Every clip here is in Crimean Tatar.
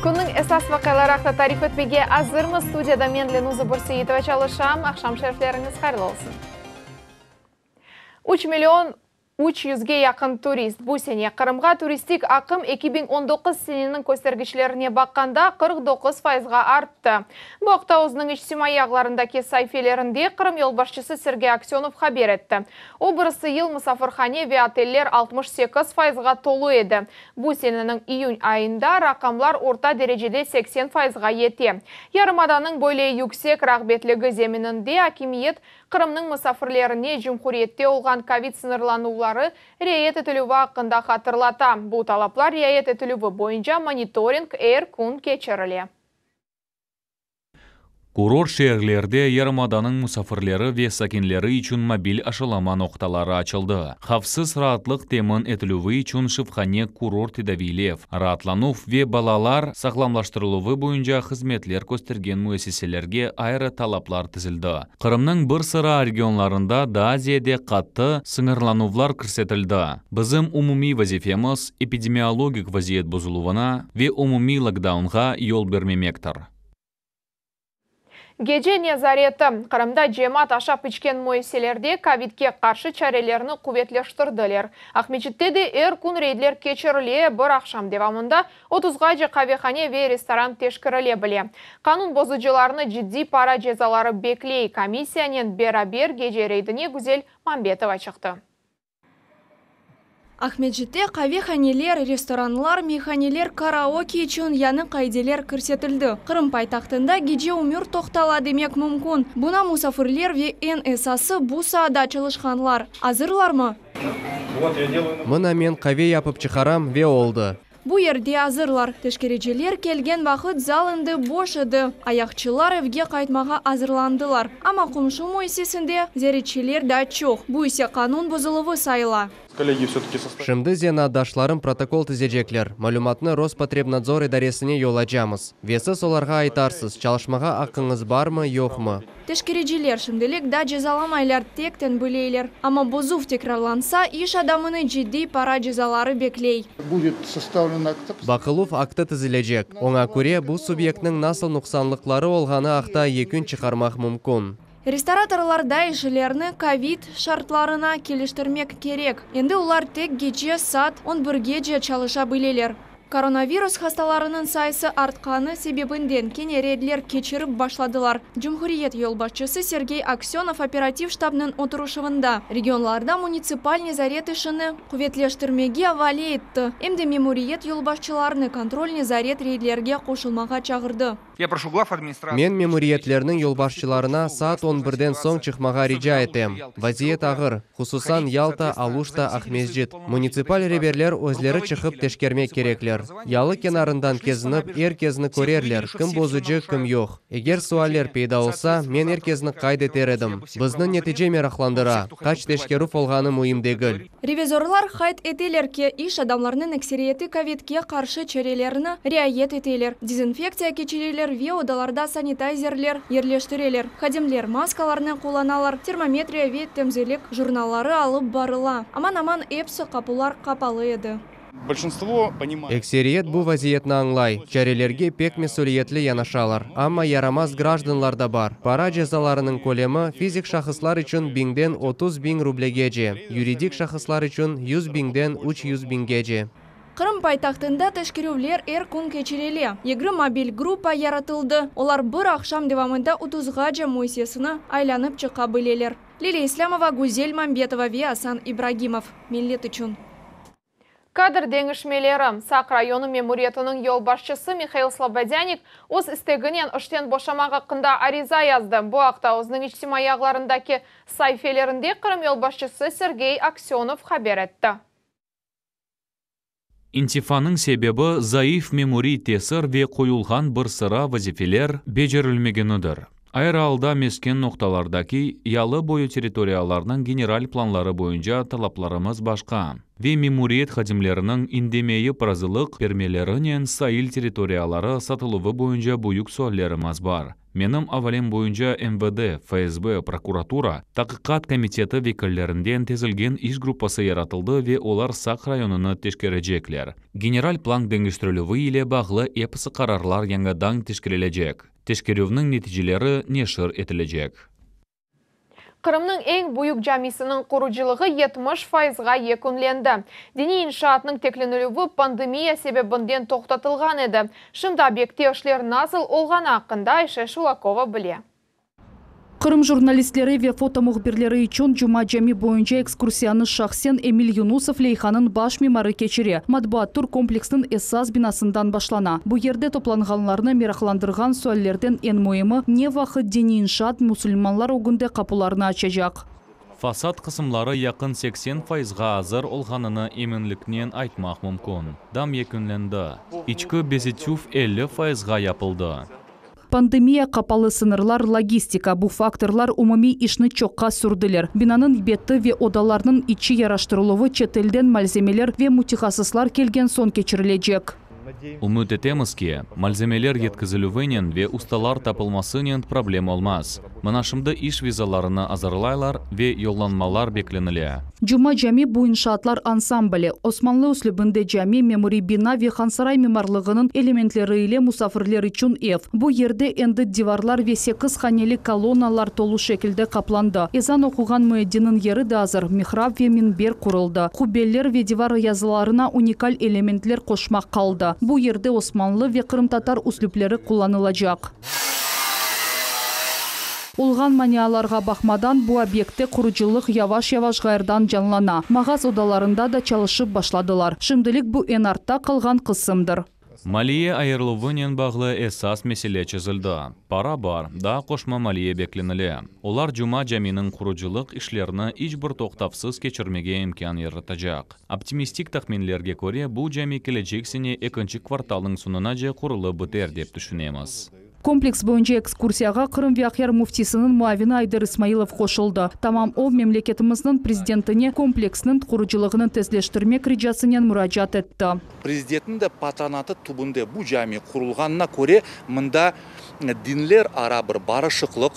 Künniñ esas vaqiaları aqta tarif etmege azırmız. Studiyada men, Lenuza Börseitova, çalışam. Aqşam şerifleriñiz hayırlı olsun. Üç million üç yüzge yaqın turist. Bu sene Qırımğa turistik aqım 2019 seneniñ köstergiçlerine baqqanda 49 fayızğa arttı. Bu aqta özüniñ içtimaiy ağlarındaki saifelerinde Qırım yolbaşçısı Sergey Aksönov haber etti. O birisi yıl musafirhane ve oteller 68 fayızğa tolu edi. Bu seneniñ iyün ayında raqamlar orta derecede 80 fayızğa yete. Yarımadanıñ böyle yüksek rağbetligi zemininde akimiyet Qırımnıñ musafirlerine cumhuriyette olğan kovid sıñırlanuvları riayet etilüvi aqqında hatırlata. Bu talaplar riayet etilüvi boyunca monitoring er kün keçirile. Kurort şeerlerde yarımadanıñ musafirleri ve sakinleri içün mobil aşılama noqtaları açıldı. Havfsız raatlıq temin etilüvi içün şifhane-kurort tedaviylev, raatlanuv ve balalar sağlamlaştırıluvı boyunca hızmetler köstergen müessiselerge ayrı talaplar tizildi. Qırımnıñ bir sıra regionlarında daa ziyade qattı sıñırlanuvlar kirsetildi. Bizim umumiy vazifemiz, epidemiologik vaziyet bozuluvına ve umumiy lokdaunğa yol bermemektir. Gece nezareti. Qırımda cemaat aşap içken müessiselerde kovidke qarşı çarelerni quvetleştirdiler. Aqmescitte de er kün reydler keçirile, bir aqşam devamında otuzğace qavehane ve restoran teşkirile bile. Qanun bozucılarnı ciddiy para cezaları bekley. Komissiyanen beraber gece reydine Güzel Mambetova çıqtı. Aqmescitte qavehaneler, restoranlar, meyhaneler, karaoke içün yañı qaideler kirsetildi. Qırım paytahtında gece ömür toqtala demek mümkün. Buña musafirler ve eñ esası bu saada çalışqanlar azırlarmı? Mına men qave yapıp çıqaram ve oldı. Bu yerde azırlar. Teşkericiler kelgen vaqıt zal endi boş edi. Ayaqçılar evge qaytmağa azırlandılar. Amma qomşu müessisesinde ziyaretçiler daa çoq. Bu ise qanun bozuluvı sayıla. Коллеги все-таки составили. Şimdi zenaatdaşlarım protokol tizecekler. Malümatnı Rospotrebnadzor idaresine yollaycamız. Ve siz olarğa aytarsız, çalışmağa aqqıñız barmı, yoqmı. Teşkericiler şimdilik daa cezalamaylar, tek tenbileyler. Amma bozuv tekrarlansa, iş adamını ciddiy para cezaları bekley. Будет составлен акт Baqıluv aktı tizilecek. Oña köre bu subyektniñ nasıl nuqsanlıqları olğanı aqta yekün çıqarmaq mümkün. Restoratorlar da işlerini kovid şartlarına keliştirmek kerek. Endi olar tek gece saat 11gece çalışa bileler. Koronavirus hastalarınıñ sayısı artqanı sebebinden kene reydler keçirip başladılar. Cumhuriyet yolbaşçısı Sergey Aksönov operativ ştabnıñ oturışuvında regionlarda munitsipal nezaret işini quvetleştirmege avale etti. Em de memuriyet yolbaşçılarını kontrol nezaret reydlerge qoşulmağa çağırdı. Я прошу глав администрации. Men memuriyetlerniñ yolbaşçılarına saat 11-den soñ çıqmağa rica etem. Vaziyet ağır, hususan Yalta, Aluşta, Aqmescit. Munitsipal reberler özleri çıqıp teşkermek kerekler. Yalı kenarından kezinip, er kesni körerler, kim bozucı, kim yoq. Eger sualler peyda olsa, men er kesni qayd eter edim. Bizni netice meraqlandıra, qaç teşkerüv olğanı müim degil. Revizorlar qayd eteler ki, iş adamlarınıñ ekseriyeti kovidke qarşı çarelerni riayet eteler, dezinfektsiya keçireler ve odalarda sanitayzerler yerleştireler. Hadimler maskalarnı qullanalar, termometriya ve temizlik jurnalları alıp barıla. Aman-aman episi qapular qapalı edi. Большинство понимает. Ekseriyet bu vaziyetni añlay, çarelerge pek mesüliyetli yanaşalar. Amma yaramaz grajdanlar da bar. Para cezalarınıñ kölemi fizik şahıslar içün biñden 30 biñ rublegece, yuridik şahıslar içün 100 biñden 300 biñgece. Qırım paytahtında teşkerüvler er kün keçirile. 20 mobil gruppa yaratıldı. Olar bir aqşam devamında 30ğace müessiseni aylanıp çıqa bileler. Liliya İslâmova, Güzel Mambetova ve Asan İbragimov. Millet içün. Kadr deñişmeleri. Saq rayonı memuriyetiniñ yolbaşçısı Mihail Slobodyanik öz isteginen işten boşamaq aqqında ariza yazdı. Bu aqta özüniñ içtimaiy ağlarındaki saifelerinde Qırım yolbaşçısı Sergey Aksönov haber etti. İstifanıñ sebebi zayıf memuriy tesir ve qoyulğan bir sıra vazifeler becerilmegenidir. Ayrı alda mesken noqtalardaki yalı boyu territoriyalarnıñ general planları boyunca talaplarımız başqa ve memuriyet hadimleriniñ indemeyip razılıq bermelerinen sail territoriyaları satıluvı boyunca büyük suallerimiz bar. Menim avalem boyunca MVD, FSB, prokuratura, Taqiqat komiteti vekillerinden tizilgen iş gruppası yaratıldı ve olar Saq rayonını teşkerecekler. General plan deñiştirilüvi ile bağlı episi qararlar yañıdan teşkerilecek. Teşkerüvniñ neticeleri neşir etilecek. Qırımnıñ eñ büyük camisiniñ qurucılığı 70 fayızğa yekünlendi. Diniy inşaatnıñ tiklenilüvi pandemiya sebebinden toqtatılğan edi. Şimdi obyektte işler nasıl olğanı aqqında Ayşe Şulakova bile. Qırım jurnalistleri ve fotomuhbirleri içün Cuma Cami boyunca ekskursiyanı şahsen Emil Yunusov leyhanıñ baş mimarı keçire. Matbuat tur kompleksniñ esas binasından başlana. Bu yerde toplanğanlarnı meraqlandırğan suallerden eñ müimi, ne vaqıt diniy inşaat musulmanlar ögünde qapularını açacaq? Fasad qısımları yaqın 80 fayızğa azır olğanını eminliknen aytmaq mümkün. Dam yekünlendi. İçki bezetüv 50 fayızğa yapıldı. Pandemiya, qapalı sıñırlar, logistika – bu faktorlar umumiy işni çoqqa sürdiler. Binanıñ beti ve odalarnıñ içi yaraştırıluvı çetelden malzemeler ve mütehassıslar kelgen soñ keçirilecek. Ümüt etemiz ki, malzemeler yetkizilüvinen ve ustalar tapılmasınen problem olmaz. Mına şimdi iş vizalarını azırlaylar ve yollanmalar beklenile. Cuma Cami bu inşaatlar ansambli. Osmanlı üslübinde cami, memuriy bina ve Hansaray mimarlığınıñ elementleri ile musafirler içün ev. Bu yerde endi divarlar ve sekiz haneli kolonnalar tolu şekilde qaplandı. Ezan oquğan müeddinniñ yeri de azır, mihrab ve minber quruldı. Qubbeler ve divar yazılarına unikal elementler qoşmaq qaldı. Bu yerde osmanlı ve qırımtatar üslüpleri qullanılacaq. Olğan manialarğa baqmadan, bu obyektte qurucılıq yavaş-yavaş ğayrıdan canlana. Mağaz odalarında da çalışıp başladılar. Şimdilik bu eñ artta qalğan qısımdır. Maliye ayırıluvınen bağlı esas mesele çezildi. Para bar, daa qoşma maliye beklenile. Olar Cuma Caminiñ qurucılıq işlerini iç bir toqtavsız keçirmege imkân yaratacaq. Optimistik tahminlerge köre, bu cami kelecek sene ekinci kvartalnıñ soñunace qurulıp biter, dep tüşünemiz. Kompleks boyunca ekskursiyağa Qırım ve Aqyar müftisiniñ muavini Ayder İsmailov qoşuldı. Tamam o, memleketimizniñ prezidentine kompleksniñ qurucılığını tezleştirmek ricasınen muracaat etti. Prezidentniñ de patronatı tübünde bu cami qurulğanına köre, mında dinler ara bir barışıqlıq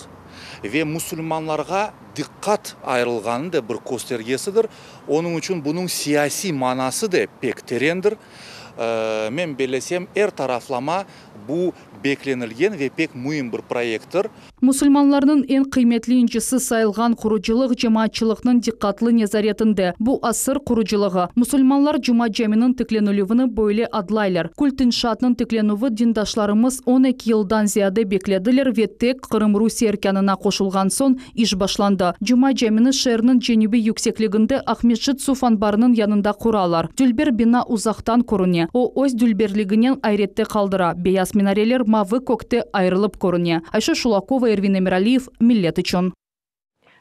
ve musulmanlarğa diqqat ayırılğanı da bir köstergesidir. Onıñ içün bunıñ siyasiy manası da pek terendir. Men bellesem, er taraflama bu beklenilgen ve pek müim bir proyekttir. Musulmanlarnıñ eñ qıymetli incisi sayılğan qurucılıq cemaatçılıqnıñ diqqatlı nezaretinde. Bu asır qurucılığı. Musulmanlar Cuma Caminiñ tiklenilüvini böyle adlaylar. Kult inşaatnıñ tiklenüvi dindaşlarımız 12 yıldan ziyade beklediler ve tek Qırım Rusiye erkânına qoşulğan soñ iş başlandı. Cuma Camini şeerniñ cenübiy yüksekliginde Aqmescit suv anbarınıñ yanında quralar. Dülber bina uzaqtan körüne. O, öz dülberliginen ayrette qaldıra. Beyaz minareler mavı kökte ayırılıp körüne. Ayşe Şulakova, Ervin Emiraliyev, Millet içün.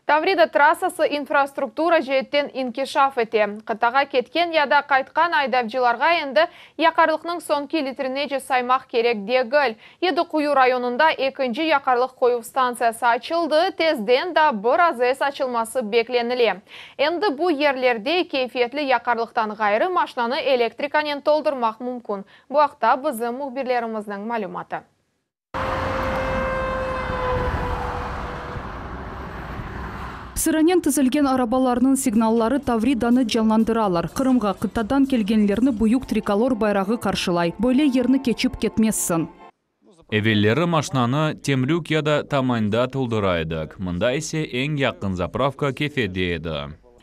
Tavrida trassası infrastruktura ceetten inkişaf ete. Qıtağa ketken ya da qaytqan aydavcılarğa endi yaqarlıqnıñ soñki litrinece saymaq kerek degil. Yedi Quyu rayonında ekinci yaqarlıq qoyuv stantsiyası açıldı, tezden da bir AZS açılması beklenile. Endi bu yerlerde keyfiyetli yaqarlıqtan ğayrı maşnanı elektrikanen toldurmaq mümkün. Bu aqta bizim mühbirlerimizniñ malümatı. Sıranen tizilgen arabalarnıñ signalları Tavridanı canlandıralar. Qırımğa qıtadan kelgenlerni büyük trikolor bayrağı qarşılay. Böyle yerni keçip ketmezsiñ. Evelleri maşnanı Temrük ya da Tamanda toldura edik, mında ise eñ yaqın zapravka Kefede edi.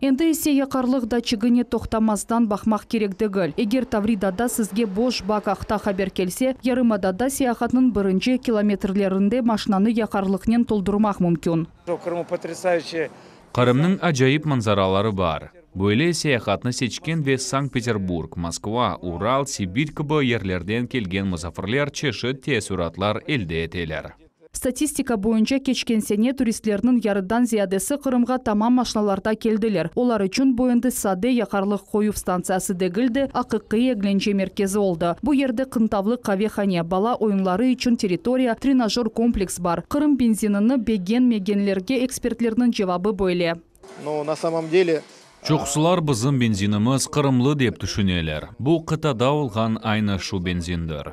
Endi ise yaqarlıq datçigine toqtamazdan baqmaq kerek degil. Eger Tavridada sizge boş bak aqta haber kelse, yarımadada seyahatnıñ birinci kilometrlerinde maşnanı yaqarlıqnen toldurmaq mümkün. Qırımnıñ acayip manzaraları bar. Böyle seyahatnı seçken ve Sankt-Peterburg, Moskva, Ural, Sibir kibi yerlerden kelgen musafirler çeşit teessuratlar elde eteler. Statistika boyunca keçken sene turistlerniñ yarıdan ziyadesi Qırımğa tamam maşnalarda keldiler. Olar içün bu endi sade yaqarlıq qoyuv stantsiyası degil de, aqiqiy eglence merkezi oldı. Bu yerde qıntavlı qavehane, bala oyunları içün territoriya, trenajör kompleks bar. Qırım benzinini begenmegenlerge ekspertlerniñ cevabı böyle. Но на самом деле Çoqsular bizim benzinimiz qırımlı dep tüşüneler. Bu qıtada olğan aynı şu benzindir.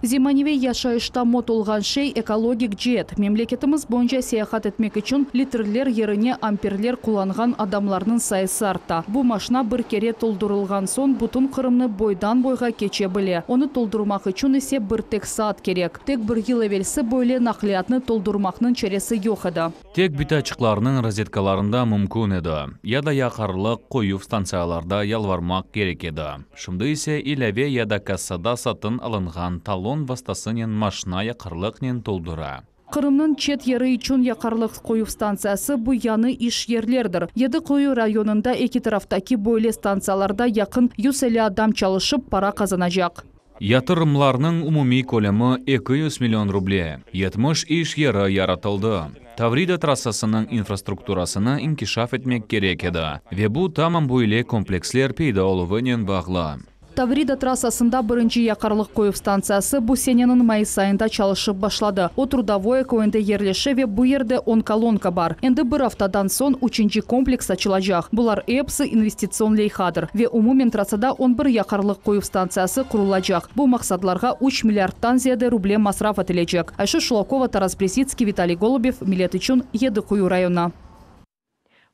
Zemaneviy yaşayışta mot olğan şey, ekologik ceet. Memleketimiz boyunca seyahat etmek içün litrler yerine amperler qullanğan adamlarnıñ sayısı arta. Bu maşna bir kere toldurılğan soñ bütün Qırımnı boydan-boyğa keçe bile. Onı toldurmaq içün ise bir tek saat kerek. Tek bir yıl evelsi böyle naqliyatnı toldurmaqnıñ çaresi yoq edi. Tek bitaçıqlarnıñ rozetkalarında mümkün edi, ya da yaqarlıq qoyuv stantsiyalarda yalvarmaq kerek edi. Şimdi ise ilâve ya da kassada satın alınğan talon vastasınen maşna yaqarlıqnen toldura. Qırımnıñ çet yeri içün yaqarlıq qoyuv stantsiyası bu yañı iş yerlerdir. Yedi Quyu rayonında eki taraftaki böyle stantsiyalarda yaqın 150 adam çalışıp, para qazanacaq. Yatırımlarnıñ umumiy kölemi 200 million ruble, 70 iş yeri yaratıldı. Tavrida trassasınıñ infrastrukturasını inkişaf etmek kerek edi, ve bu tamam böyle kompleksler peyda oluvınen bağlı. Tavrida trassasında birinci yaqarlıq qoyuv stantsiyası bu seneniñ mayıs ayında çalışıp başladı. O, Trudovoye köyünde yerleşe ve bu yerde 10 kolonka bar. Endi bir aftadan soñ üçünci kompleks açılacaq. Bular episi investitsion leyhadır. Ve umumen trassada 11 yaqarlıq qoyuv stantsiyası qurulacaq. Bu maqsadlarğa 3 milliardtan ziyade ruble masraf etilecek. Ayşe Şulakova, Taras Bresitskiy, Vitaliy Golubev, Millet içün, Yedi Quyu rayonı.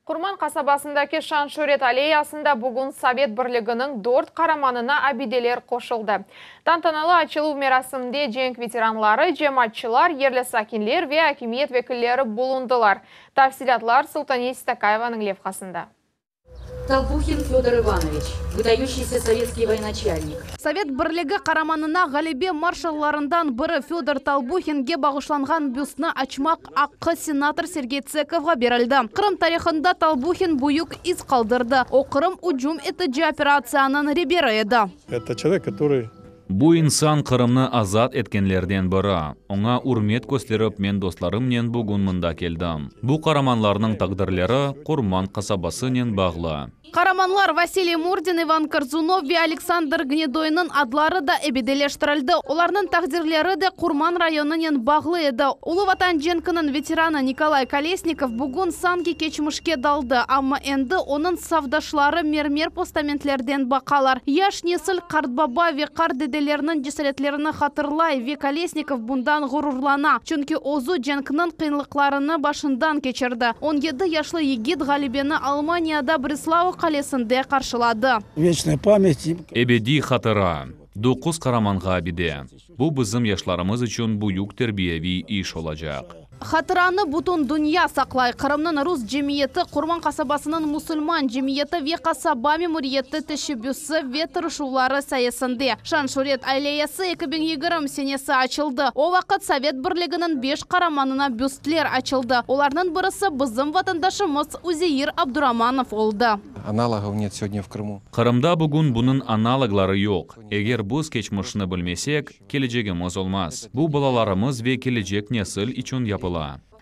Qurman qasabasındaki Şan-Şüret alleyasında bugün Sovet Birliginiñ dört qaramanına abideler qoşuldı. Tantanalı açıluv merasiminde cenk veteranları, cemaatçılar, yerli sakinler ve akimiyet vekilleri bulundılar. Tafsilâtlar Sultaniye Sitakayevanıñ levhasında. Толбухин Федор Иванович, выдающийся советский военачальник. Sovet Birligi qaramanına ğalebe marşallarından biri Fedor Tolbuhinge bağışlanğan büstni açmaq aqqı senator Sergey Tsekovğa berildi. Qırım tarihında Tolbuhin büyük iz qaldırdı. O, Qırım ücüm etici operatsiyanıñ reberi edi. Это человек, который Bu insan Qırımnı azat etkenlerden biri. Oña ürmet kösterip, men dostlarımnen bugün mında keldim. Bu qaramanlarnıñ taqdirleri Qurman qasabasınen bağlı. Qaramanlar Vasiliy Murdin, İvan Korzunov ve Aleksandr Gnedoynıñ adları da ebedileştirildi. Olarnıñ taqdirleri de Qurman rayonınen bağlı edi. Ulu Vatan cenkiniñ veteranı Nikolay Kolesnikov bugün sanki keçmişke daldı, amma endi onıñ safdaşları mermer postamentlerden baqalar. Yaş nesil qartbaba ve qartdedeleriniñ cesaretlerini hatırlay ve Kolesnikov bundan ğururlana, çünki özü cenkniñ qıyınlıqlarını başından keçirdi. 17 yaşlı yigit ğalebeni Almaniyada Breslau qalesinde qarşıladı. Вечная память. Ebediy hatıra, doquz qaramanğa abide. Bu bizim yaşlarımız içün büyük terbiyeviy iş olacaq. Hatıranı bütün dünya saqlay. Qırımnıñ rus cemiyeti, Qurman qasabasınıñ musulman cemiyeti ve qasaba memuriyeti teşebbüsi ve tırışuvları sayesinde Şan-Şüret alleyası 2020 senesi açıldı. O vaqıt Sovet Birliginiñ beş qaramanına büstler açıldı. Olarnıñ birisi bizim vatandaşımız Üzeir Abduramanov oldı. Аналогов нет сегодня в Крыму. Qırımda bugün bunıñ analogları yoq. Eger biz keçmişni bilmesek, kelecegimiz olmaz. Bu balalarımız ve kelecek nesil içün yapıla.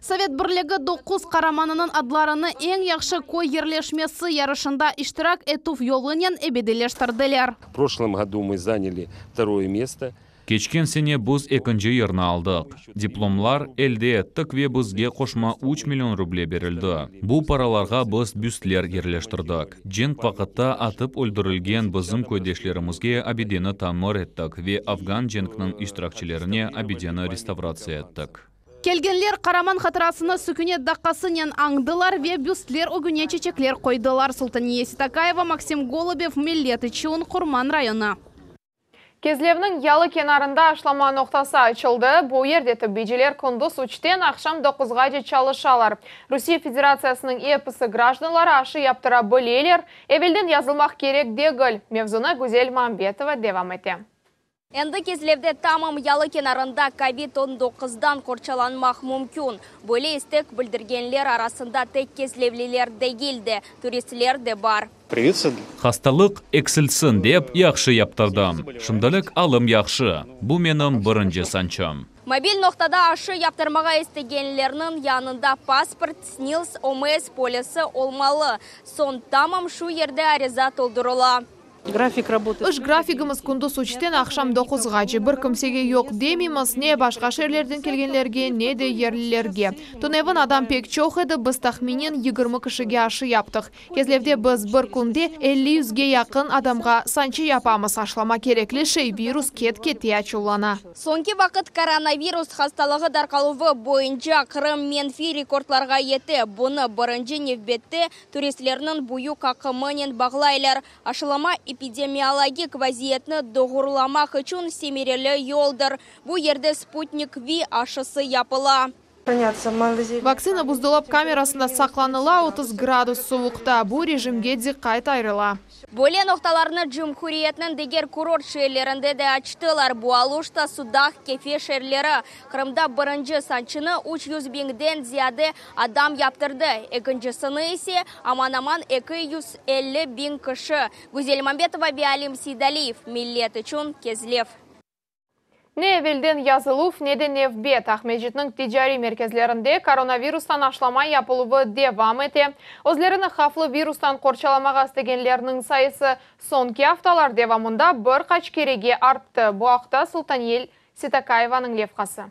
Sovet Birligi doquz qaramanınıñ adlarını eñ yahşı köy yerleşmesi yarışında iştirak etüv yolunen ebedileştirdiler. В прошлом году мы заняли второе место. Keçken sene biz ekinci yerni aldıq. Diplomlar elde ettik ve bizge qoşma 3 million ruble berildi. Bu paralarğa biz büstler yerleştirdik. Cenk vaqıtta atıp öldürilgen bizim köydeşlerimizge abideni tamir ettik ve Afgan cenkiniñ iştirakçilerine abideni restavratsiya ettik. Kelgenler qaraman hatırasını sükünet daqqasınen añdılar ve büstler ögüne çeçekler qoydılar. Sultaniye Sitakaeva, Maksim Golubev, Millet içün, Qurman rayonı. Kezlevniñ yalı kenarında aşılama noqtası açıldı. Bu yerde tibbiyciler kündüz 3-ten aqşam 9-ğace çalışalar. Rusiye Federatsiyasınıñ episi grajdanları aşı yaptıra bileler. Evelden yazılmaq kerek degil. Mevzunı Güzel Mambetova devam ete. Endi Kezlevde tamam yalı kenarında COVID-19-dan qorçalanmaq mümkün. Böyle istek bildirgenler arasında tek kezlevliler degil de, turistler de bar. Привиться. Hastalıq eksilsin dep yahşı yaptırdım. Şimdilik alım yahşı. Bu menim birinci sançım. Mobil noqtada aşı yaptırmağa istegenlerniñ yanında pasport, SNİLS, ОМС polisi olmalı. Soñ tamam şu yerde ariza toldurıla. Grafik работы. İş grafigimiz kündüz üçten aqşam doquzğace. Bir kimsege yoq demeymiz, ne başqa şeerlerden kelgenlerge, ne de yerlilerge. Tünevin adam pek çoq edi, biz tahminen 20 kişige aşı yaptıq. Kezlevde biz bir künde elli-yüzge yaqın adamğa sançı yapamız. Aşılama kerekli şey, virus ket-kete açuvlana. Soñki vaqıt koronavirus hastalığı darqaluvı boyunca Qırım menfiy rekordlarğa yete. Bunı birinci nevbette turistlerniñ büyük aqımınen bağlaylar. Aşılama epidemiologik vaziyetni doğrulamaq içün semereli yoldır. Bu yerde Sputnik V aşısı yapıla. Vaktsina buzdolap kamerasında saqlanıla, 30 gradus suvuqta. Bu rejimge diqqat ayırıla. Böyle noqtalarnı cumhuriyetniñ diger kurort şeerlerinde de açtılar. Bu Aluşta, Sudaq, Kefe şeerleri. Qırımda birinci sançını 300 biñden ziyade adam yaptırdı, ekincisini ise aman-aman 250 biñ kişi. Güzel Mambetova ve Alim Seydaliyev, Millet içün, Kezlev. Ne evelden yazıluv, ne de nevbet. Aqmescitniñ ticariy merkezlerinde koronavirustan aşılama yapıluvı devam ete. Özlerini havflı virustan qorçalamağa istegenlerniñ sayısı soñki aftalar devamında bir qaç kerege arttı. Bu aqta Sultaniyel Sitakayevanıñ levhası.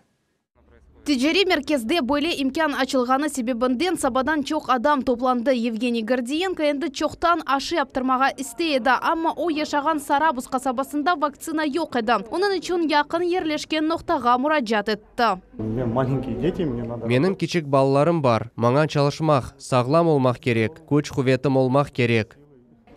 Ticariy merkezde böyle imkân açılğanı sebebinden sabadan çoq adam toplandı. Yevgeniy Gordiyenko endi çoqtan aşı yaptırmağa istey edi, amma o yaşağan Sarabuz qasabasında vaktsina yoq edi. Onıñ içün yaqın yerleşken noqtağa muracaat etti. U menya malenkiye deti, mne nado. Menim kiçik balalarım bar, maña çalışmaq, sağlam olmaq kerek, küç-quvetim olmaq kerek.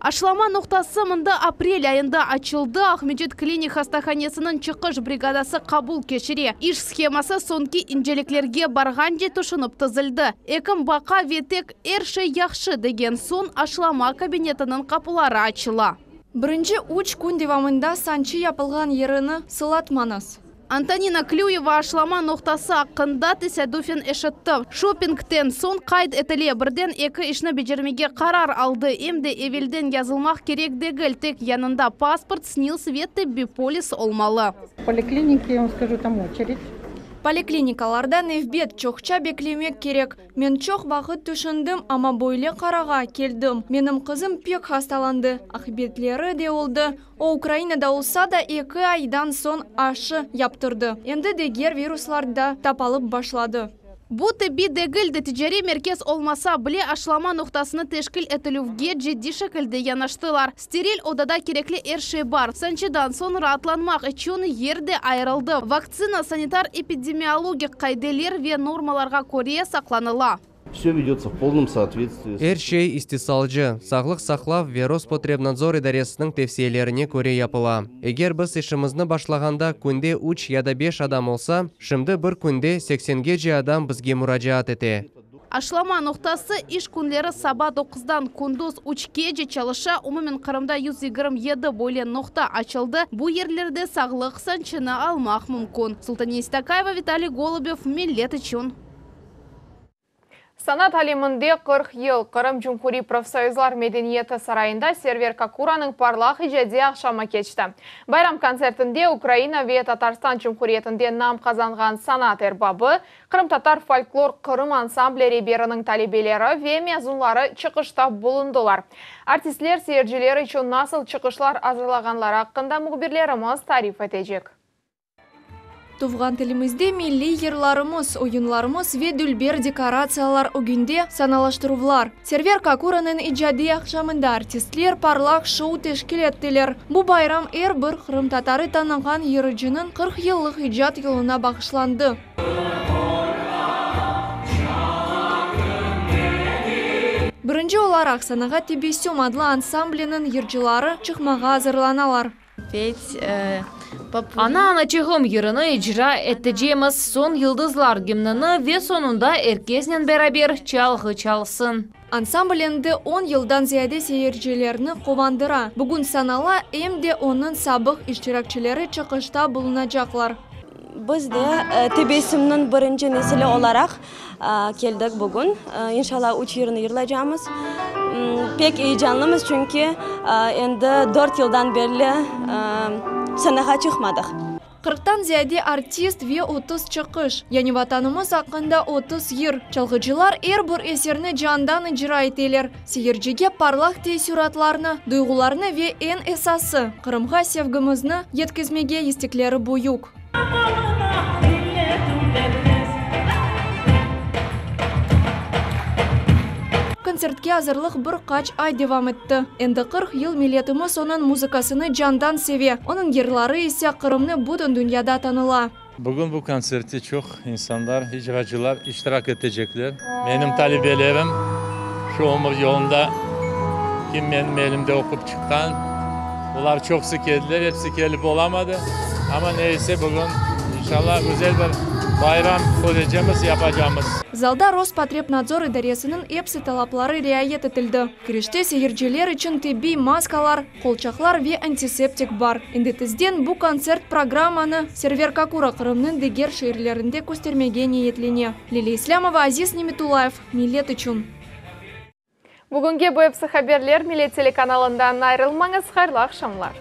Aşılama noqtası mında aprel ayında açıldı. Aqmescit klinik hastahanesiniñ çıqış brigadası qabul keçire. İş sheması soñki inceliklerge barğance tüşünip tizildi. Ekim baqa ve tek er şey yahşı degen soñ aşılama kabinetiniñ qapıları açıla. Birinci üç kün devamında sançı yapılğan yerini sılatmañız. Antonina Klüyeva aşılama noqtası aqqında tesadüfen eşitti. Şoppingten soñ qayd etile, birden eki işni becermege qarar aldı, em de evelden yazılmaq kerek degil, tek yanında pasport, SNİLS ve tibbiy polis olmalı. Poliklinike, я вам скажу, там очередь. Poliklinikalarda nevbet, çoqça beklemek kerek. Men çoq vaqıt tüşündim, amma böyle qararğa keldim. Menim qızım pek hastalandı, aqibetleri de oldı. O, Ukrainada olsa da, eki aydan soñ aşı yaptırdı. Endi diger viruslar da tarqalıp başladı. Bu tibbiy degil de ticariy merkez olmasa bile, aşılama noqtasını teşkil etilüvge ciddiy şekilde yanaştılar. Steril odada kerekli er şey bar. Sançıdan soñ raatlanmaq içün yer de ayırıldı. Vaktsina sanitar-epidemiologik qaideler ve normalarğa köre saqlanıla. Все ведется в полном соответствии. Er şey istisalcı, Sağlıq saqlav ve Rospotrebnadzor idaresiniñ tevsiyelerine köre yapıla. Eger biz işimizni başlağanda künde üç ya da beş adam olsa, şimdi bir künde seksengece adam bizge muracaat ete. Aşılama noqtası iş künleri saba doquzdan kündüz üçkece çalışa. Umumen Qırımda 127 böyle noqta açıldı. Bu yerlerde sağlıq sançını almaq mümkün. Sultaniye Sitakaeva, Vitaliy Golubev, Millet içün. Sanat aleminde 40 yıl Qırım Cumhuriy profsoyuzlar medeniyeti sarayında Server Kakuranıñ parlaq icadiy aqşamı keçti. Bayram kontsertinde Ukraina ve Tatarstan Cumhuriyetinde nam qazanğan sanat erbabı, qırımtatar folklor Qırım ansambli reberiniñ talebeleri ve mezunları çıqışta bulundılar. Artistler seyirciler içün nasıl çıqışlar azırlağanları aqqında mühbirlerimiz tarif etecek. Tuvğan tilimizde milliy yırlarımız, oyunlarımız ve dülber dekoratsiyalar ögünde sanalaştıruvlar. Server Kakuranıñ icadiy aqşamında artistler parlaq şou teşkil ettiler. Bu bayram er bir qırımtatarı tanığan yırcınıñ 40 yıllıq icat yoluna bağışlandı. Birinci olaraq sanağa Tebessüm adlı ansambliniñ yırcıları çıqmağa azırlanalar. Ana anaçığım yırını icra etecemiz, soñ Yıldızlar gimnini ve soñunda er kesnen beraber çalğı çalsın. Ansambl endi on yıldan ziyade seyircilerni quvandıra. Bugün sanada em de onıñ sabıq iştirakçileri çıqışta bulunacaqlar. Biz de Tebessümniñ birinci nesili olaraq keldik bugün. İnşallah üç yırnı yırlaycaqmız. Pek eyecanlımız, çünki endi dört yıldan berli sanağa çıqmadıq. Qırqtan ziyade artist ve 30 çıqış, yani Vatanımız aqqında 30 yır. Çalğıcılar er bir eserni candan icra eteler, seyircige parlaq teessüratlarnı, duyğularnı ve eñ esası, Qırımğa sevgimizni yetkizmege istekleri büyük. Kontsertke azırlıq bir qaç ay devam etti. Endi 40 yıl milletimiz onıñ muzıkasını candan seve, onıñ yırları ise Qırımnı bütün dünyada tanıla. Bugün bu kontsertte çoq insanlar, icracılar iştirak etecekler. Menim talebelerim şu ömür yolunda, kim menim elimde oqup çıqqan, olar çoqusı keldiler, episi kelip olamadı. Amma ne ise bugün, inşallah, güzel bir bayram körecemiz, yapacamız. Zalda Rospotrebnadzor idaresiniñ epsi talapları riayet etildi. Kirişte seyirciler içün tibbiy maskalar, qolçaqlar ve antiseptik bar. Endi tezden bu kontsert programmanı Server Kakura Qırımnıñ diger şeerlerinde köstermege niyetlene. Lilâ İslâmova, Aziz Nemetullayev, Millet içün. Bugünge bu epsi haberler, Millet telekanalından ayırılmañız, hayırlı aqşamlar.